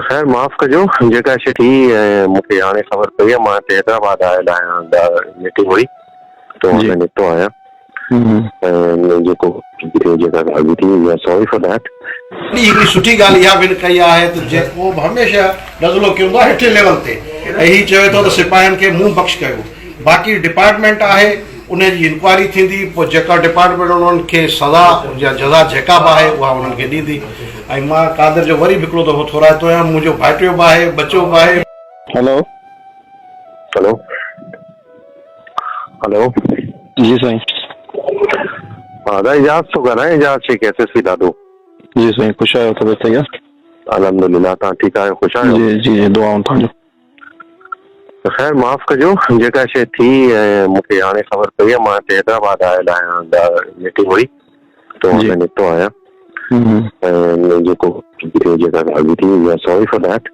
خير معاف ڪجو جيڪا شي ٿي ۽ مون کي هاڻي خبر پئي آهي مان هتي حيدرآباد آيل آهيان ميٽنگ هئي ته مان نڪتو آهيان ۽ جيڪو جيڪا ڳالهه به ٿي we are sorry for that. وڏي هڪڙي سٺي ڳالهه اها به هن ڪئي آهي ته جيڪو به هميشه نزلو ڪيو آهي هيٺين ليول تي ۽ هي چوي ٿو ته سپاهين کي مون بخش ڪيو باقي ڊپارٽمينٽ آهي ان جي انڪوائري ٿيندي پوء جيڪا ڊپارٽمينٽ انهن کي سزا يا جزا جيڪا به آهي اها انهن کي ڏيندي ۽ مان قادر جو وري به هڪڙو دفعو ٿورائتو آهيان منهنجو ڀائٽيو به آهي ٻچو به آهي. هلو. هلو هلو. جي سائين. ها ادا اعجاز ٿو ڳالهايان Ijaz Shaikh S S P Dadu. جي سائين خوش آهيو طبيعت صحيح آهي. الحمدلله توهان ٺيڪ آهيو خوش آهيو. جي جي جي دعائون توهان جون. خير معاف ڪجو جيڪا شيء ٿي ۽ مون کي هاڻي خبر پئي آهي مان هتي حيدرآباد آيل آهيان ميٽنگ هئي ته مان اتان نڪتو آهيان ۽ جيڪو جيڪا ڳالهه به ٿي we are sorry for that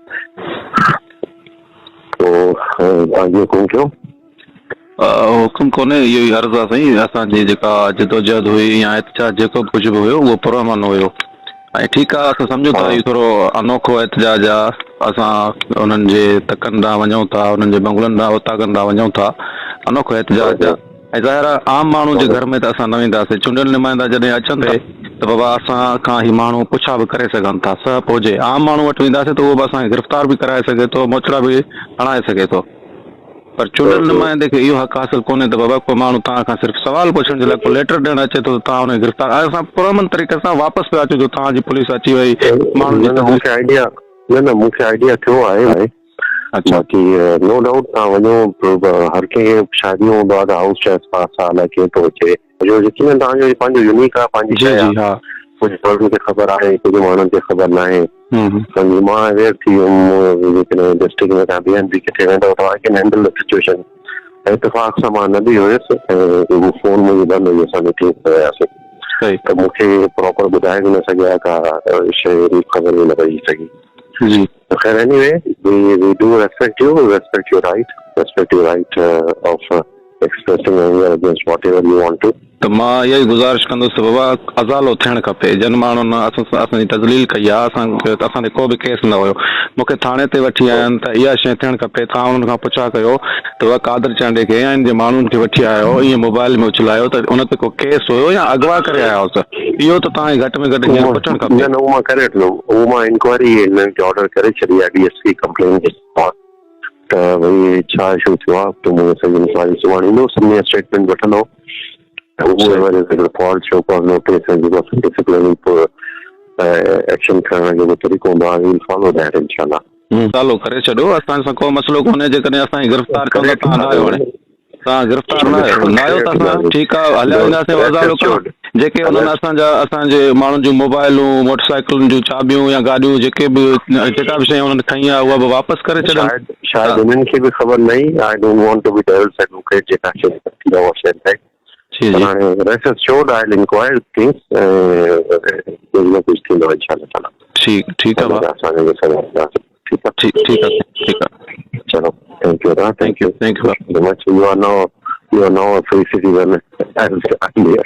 پوء توهان جي حڪم ڪيو. حڪم ڪونهي اهو ئي عرض آهي سائين اسان جي جيڪا جدوجهد هئي يا احتجاج جيڪو به ڪجهه به هيو اهو پرامن هيو ۽ ٺيڪ آهي اسان سمجهون ٿا اهو ٿورو انوکو احتجاج آهي اسان انهن جي تڪن ڏانهن وڃون ٿا انهن جي بنگلن ڏانهن اوطاقن ڏانهن وڃون ٿا انوکو احتجاج آهي ۽ ظاهر آهي عام ماڻهو جي گهر ۾ ته اسان نه وينداسين چونڊيل نمائندا جڏهن اچن ٿا ته بابا اسان کان هي ماڻهو پڇا به ڪري سگهن ٿا سهپ هجي عام ماڻهو وٽ وينداسين ته اهو به اسان کي گرفتار به ڪرائي سگهي ٿو موچڙا به هڻائي سگهي ٿو. پر چونڊيل نمائندي کي اهو حق حاصل ڪونهي ته بابا ڪو ماڻهو توهان کان صرف سوال پڇڻ جي لاء ڪو ليٽر ڏيڻ اچي ٿو ته توهان ان کي گرفتار ۽ اسان پرامن طريقي سان واپس پيا اچون جو توهان جي پوليس اچي وئي ماڻهن جي نه نه مون کي آئيڊيا نه نه مون کي آئيڊيا ٿيو آهي اڇا باقي نو ڊائوٽ توهان وڃو هر ڪنهن کي شايد اهو هوندو آهي ته هائوس چوائس پاس آهي الائي ڪيئن ٿو اچي جو يقينن توهان جو پنهنجو يونيڪ آهي پنهنجي جي شيء جي آهي ها ڪجهه ماڻهن کي خبر آهي ڪجهه ماڻهن کي خبر ناهي سمجهي مان اويئر ٿي ويم جيڪڏهن ڊسٽرڪٽ ۾ توهان ٻئي هنڌ به ڪٿي ويندو ته I can handle the situation اتفاق سان مان نه به هيس ۽ فون منهنجي بند هئي اسان ميٽنگ ۾ وياسين ته مون کي پراپر ٻڌائي به نه سگهيا ڪا شيء خبر به نه پئجي سگهي جي خير anyway we do respect you respect your right respect your right of expressing anger against whatever you want to. ته مان اها ئي گذارش ڪندس ته بابا ازالو ٿيڻ کپي جن ماڻهن اسان سان اسان جي تذليل ڪئي آهي اسان کي اسان تي ڪو به ڪيس نه هيو مون کي ٿاڻي تي وٺي آيا آهن ته اها شيء ٿيڻ کپي توهان انهن کان پڇا ڪيو ته بابا قادر چانڊيي کي يا ان جي ماڻهن کي وٺي آيا آهيو ائين موبائل ۾ اڇلايو ته ان تي ڪو ڪيس هيو يا اغوا ڪري آيا هئس اهو ته توهان کي گهٽ ۾ گهٽ هينئر پڇڻ کپي. نه نه اهو مان ڪري وٺندم اهو مان انڪوائري هنن کي آرڊر ڪري ڇڏي آهي ڊي ايس پي ڪمپلين جي ته ڀئي ڇا اشو ٿيو آهي ته مون سڄي انڪوائري سڀاڻي ايندو سڀني جا اسٽيٽمينٽ وٺندو ته اهو وري هڪڙو فالٽ شو ڪاز نوٽيس ۽ جيڪو اسان ڊسپلنري ايڪشن کڻڻ جو جيڪو طريقو هوندو آهي ويل فالو that انشاء الله. چالو ڪري ڇڏيو اسان سان ڪو مسئلو ڪونهي جيڪڏهن اسان کي گرفتار ڪندا توهان نه آهيو هاڻي توهان گرفتار نه آهيو نه آهيو ته اسان ٺيڪ آهي هليا وينداسين ازالو ڪرڻ جيڪي انهن اسان جا اسان جي ماڻهن جون موبائلون موٽر سائيڪلن جون چاٻيون يا گاڏيون جيڪي به جيڪا به شيء انهن کنئي آهي اها به واپس ڪري ڇڏن. شايد شايد انهن کي به خبر نه هئي I don't want to be devil's advocate جيڪا شيء ٿي آهي اها شيء ٿي جي پر جي هاڻي rest اشورڊ I will inquire things ۽ ڪجهه نه ڪجهه ٿيندو انشاء الله تعالي ٺيڪ ٺيڪ آهي ڀاء اسان کي سزا ڏينداسين ٺيڪ آهي ٺيڪ ٺيڪ آهي ٺيڪ آهي چلو thank you thank you thank you very much you are now you are now a free citizen as earlier.